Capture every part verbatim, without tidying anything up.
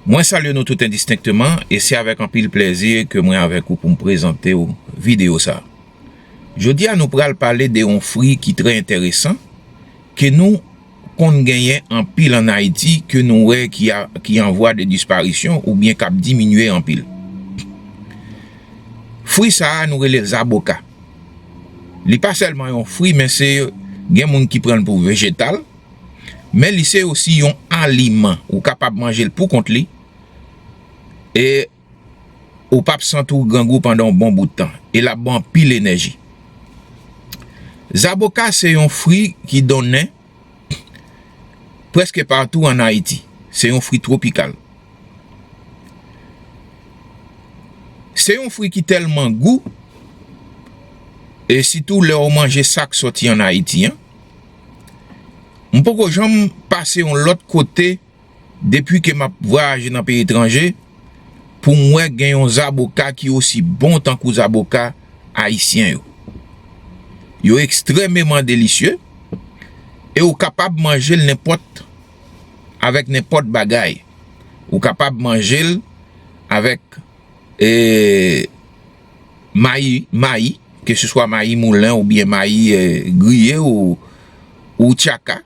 Mwen salye nou tout endistenkteman, e se avèk anpil plèzi ke mwen avèk ou pou m prezante w videyo sa. Jodi a, nou pral pale de yon fri ki trè enteresan, ke nou konn genyen anpil ann Ayiti, ke nou wè ki a, ki an vwa de disparisyon oubyen k ap diminye anpil. Fri sa a, nou rele l zaboka. Li pa sèlman yon fri, men se, gen moun ki pran l pou vejetal, men li se osi yon aliman. Ou kapab manje l pou kont li, e ou p ap santi w grangou pandan yon bon bout tan, e l ap ba w anpil enèji. Zaboka se yon fri ki donnen prèske patou ann Ayiti. Se yon fri twopikal. Se yon fri ki tèlman gou, e sitou lè w manje sa k sòti ann Ayiti an. M poko janm pase yon lòt kote depi ke m ap vwayaje nan peyi etranje pou m wè gen yon zaboka ki osi bon tankou zaboka ayisyen yo. Yo ekstrèmeman delisye e ou kapab manje l nenpòt, avèk nenpòt bagay. Ou kapab manje l avèk, e, mayi, mayi, ke se swa mayi moulen oubyen mayi, e, griye ou, ou tchaka,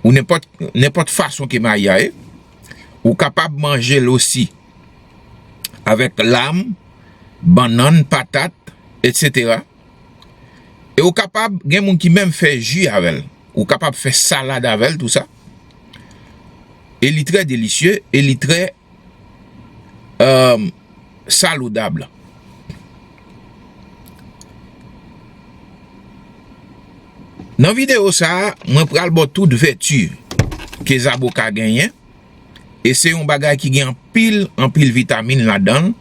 ou nenpòt, nenpòt fason ke mayi a ye. Ou kapab manje l osi avèk lam, bannann, patat, etsetera. E ou kapab, gen moun ki menm fè ji avè l. Ou kapab fè salad avè l, tou sa. E li trè delisye, e li trè, e, salidab. Nan videyo sa a, mwen pral ba w tout vèti ke zaboka genyen. E se yon bagay ki gen anpil, anpil vitamin ladan l.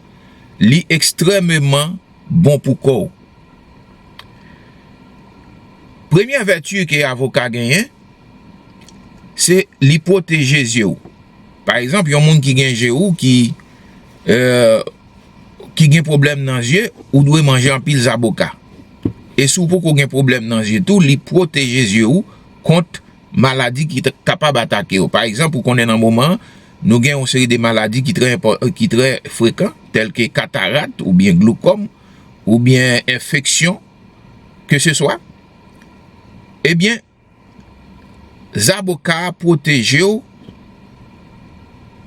Li ekstrèmeman bon pou kò w. Premyè vèti ke avoka genyen, se li pwoteje zye w. Pa egzanp, yon moun ki gen je w ki, e, ki gen pwoblèm nan zye, ou dwe manje anpil zaboka. E si w poko gen pwoblèm nan zye tou, li pwoteje zye w kont maladi ki t-, kapab atake yo. Pa egzanp, ou konnen nan moman an, nou gen yon seri de maladi ki trè enpò-, ki trè frekan, tèlke katarat oubyen gloukòm, oubyen enfeksyon, ke se swa. Ebyen, zaboka a pwoteje w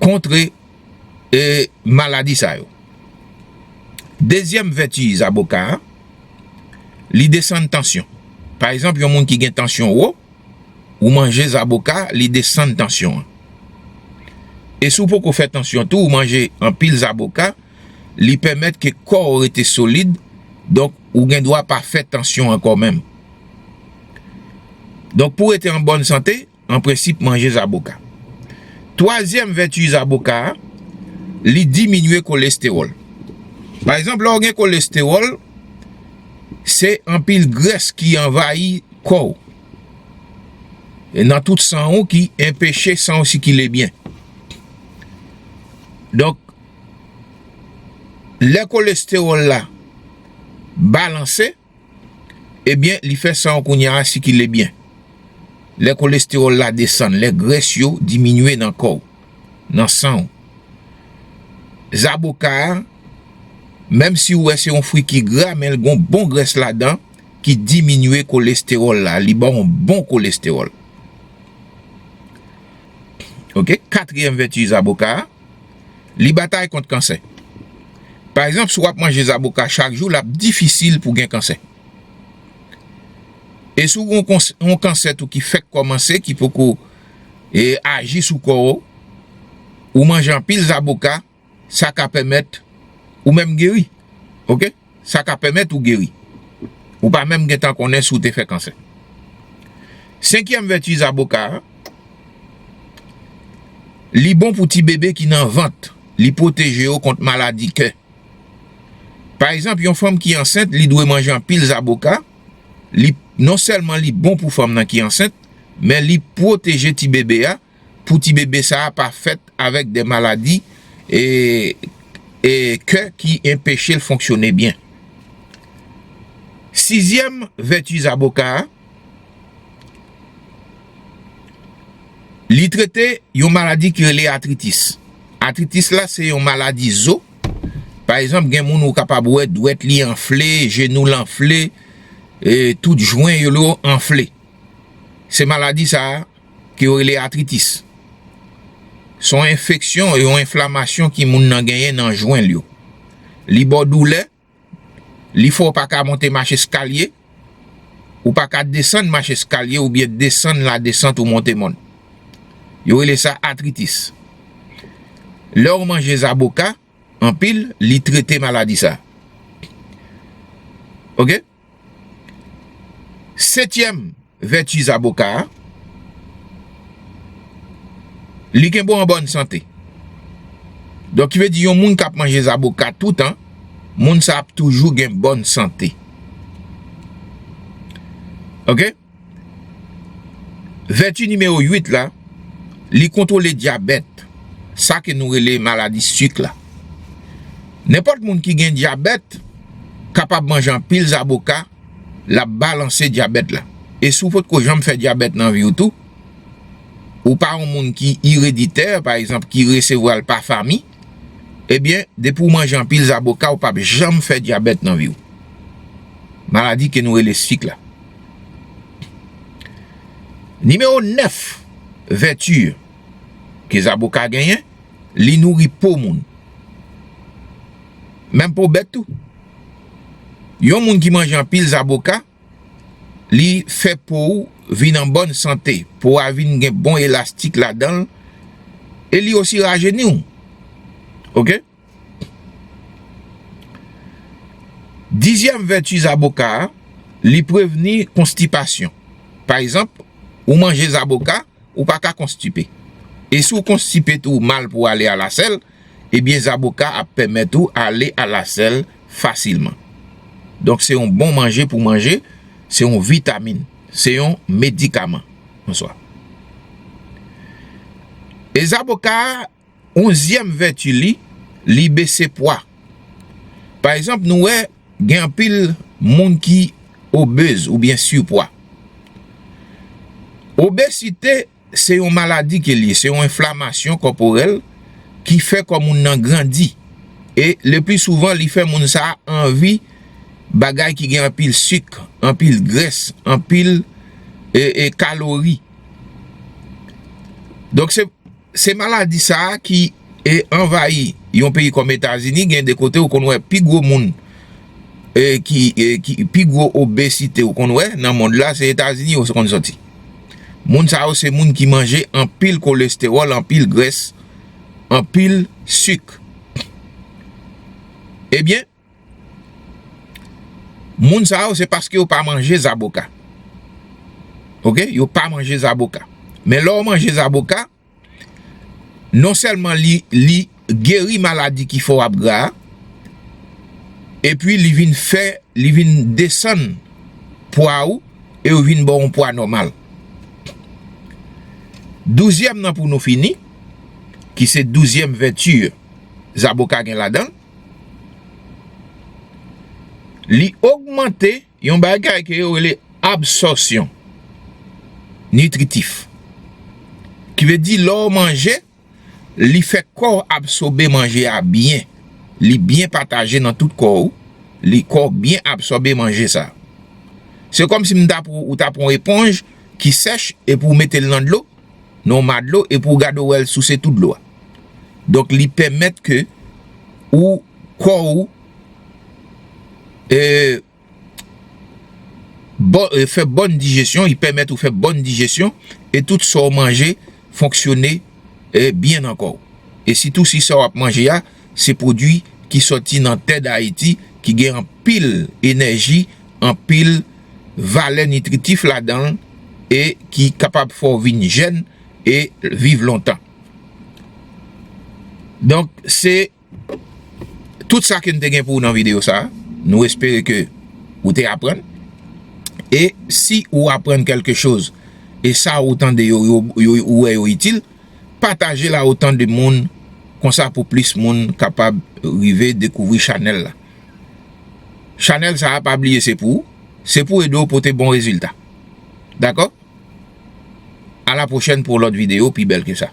kont, e, maladi sa yo. Dezyèm vèti zaboka a, li desann tansyon. Pa egzanp, yon moun ki gen tansyon wo, ou manje zaboka, li desann tansyon an. E si w poko fè tansyon tou, ou manje anpil zaboka, li pèmèt ke kò w rete solid, donk ou gen dwa pa fè tansyon ankò menm. Donk, pou w rete an bòn sante, an prensip, manje zaboka. Twazyèm vèti zaboka a, li diminye kolestewòl. Pa egzanp, lè w gen kolestewòl, se anpil grès ki anvayi kò w. E nan tout san w ki enpeche san w sikile byen. Donk, lè kolestewòl la balanse, ebyen, li fè san w kounye a sikile byen. Lè kolestewòl la desann, lè grès yo diminye nan kò w, nan san w. Zaboka a, menm si w wè se yon fwi ki gra, men l gon bon grès ladan ki diminye kolestewòl la, li ba w yon bon kolestewòl. Oke, katriyèm vèti zaboka a, li batay kont kansè. Pa egzanp, si w ap manje zaboka chak jou, l ap difisil pou gen kansè. E si w gen yon kons-, yon kansè tou ki fèk kòmanse, ki poko, e, aji sou kò w, ou manje anpil zaboka, sa ka pèmèt ou menm geri. Oke? Sa ka pèmèt ou geri. Ou pa menm gentan konnen si w te fè kansè. Senkyèm vèti zaboka a, li bon pou ti bebe ki nan vant. Li pwoteje yo kont maladi kè. Pa egzanp, yon fanm ki ansent, li dwe manje anpil zaboka. Li, non sèlman li bon pou fanm nan ki ansent, men li pwoteje ti bebe a, pou ti bebe sa a pa fèt avèk de maladi, e, e kè ki enpeche l fonksyone byen. Sizyèm vèti zaboka a, li trete yon maladi ki rele atritis. Atritis la, se yon maladi zo. Pa egzanp, gen moun ou kapab wè dwèt li anfle, jenou l anfle, e tout jwen yo anfle. Se maladi sa a ke yo rele atritis. Se yon enfeksyon, yon enflamasyon ki moun nan genyen nan jwen l yo. Li ba w doulè, li fè w pa ka monte mach eskalye, ou pa ka desann mach eskalye oubyen desann ladesant ou monte mòn. Yo rele sa atritis. Lè w manje zaboka anpil, li trete maladi sa. Oke? Setyèm vèti zaboka a, li kenbe w an bòn sante. Donk, ki vle di yon moun k ap manje zaboka toutan, moun sa ap toujou gen bòn sante. Oke? Vèti nimewo uit la, li kontwole dyabèt, sa ke nou rele maladi sik la. Nenpòt moun ki gen dyabèt kapab manje anpil zaboka, l ap balanse dyabèt la. E si w potko janm fè dyabèt nan vi w tou, ou pa yon moun ki ereditè, pa egzanp, ki resevwa l pa fanmi, ebyen, depi w manje anpil zaboka, ou p ap janm fè dyabèt nan vi w. Maladi ke nou rele sik la. Nimewo nèf vèti ke zaboka genyen, li nouri po moun. Menm po bèt tou. Yon moun ki manje anpil zaboka, li fè po w vin an bòn sante, po a vin gen bon elastik ladan l, e li osi rajeni w. Oke? Dizyèm vèti zaboka a, li prevni konstipasyon. Pa egzanp, ou manje zaboka, ou pa ka konstipe. E si w konstipe tou, ou mal pou w ale alasèl, ebyen zaboka ap pèmèt ou ale alasèl fasilman. Donk, se yon bon manje pou manje, se yon vitamin, se yon medikaman an swa. E zaboka a, onzyèm vèti li, li bese pwa. Pa egzanp, nou wè gen anpil moun ki obez oubyen sipwa. Obezite, se yon maladi ke li ye, se yon enflamasyon kòporèl ki fè kò moun nan grandi. E le pli souvan, li fè moun sa a anvi bagay ki gen anpil sik, anpil grès, anpil, e, e, kalori. Donk, se, se maladi sa a ki, e, anvayi yon peyi kòm Etazini, gen de kote ou konn wè pi gwo moun, e, ki, e, ki pi gwo obezite ou konn wè nan mond la, se Etazini yo konn sòti. Moun sa yo se moun ki manje anpil kolestewòl, anpil grès, anpil sik. Ebyen, moun sa yo se paske yo pa manje zaboka. Oke? Yo pa manje zaboka. Men lè w manje zaboka, non sèlman li, li geri maladi ki fè w ap gra a, epi li vin fè, li vin desann pwa ou, e ou vin ba w yon pwa nòmal. Douzyèm nan pou nou fini, ki se douzyèm vèti zaboka gen ladan l, li ogmante yon bagay ke yo rele absòpsyon nitritif. Ki vle di, lè w manje, li fè kò w absòbe manje a byen. Li byen pataje nan tout kò w, li kò w byen absòbe manje sa. Se kòmsi m ta pran, ou ta pran yon eponj ki sèch epi w mete l nan dlo, nan yon ma dlo, epi w gade w wè l souse tout dlo a. Donk, li pèmèt ke ou, kò w, e, bon, e, fè bòn dijesyon, li pèmèt ou fè bòn dijesyon, e tout sa w manje fonksyone, e, byen nan kò w. E sitou si sa w ap manje a, se pwodui ki sòti nan tè Dayiti, ki gen anpil enèji, anpil valè nitritif ladan l, e ki kapab fè w vin jèn e viv lontan. Donk, se tout sa ke n te gen pou ou nan videyo sa a. Nou espere ke ou te aprann. E si ou aprann kèlke choz, e sa ou tande yo, yo, yo, ou wè yo itil, pataje l a otan de moun, konsa pou plis moun kapab rive dekouvri chanèl la. Chanèl sa a, pa bliye, se pou ou, se pou ede w pote bon rezilta. Dakò? A la pwochèn pou yon lòt videyo pi bèl ke sa.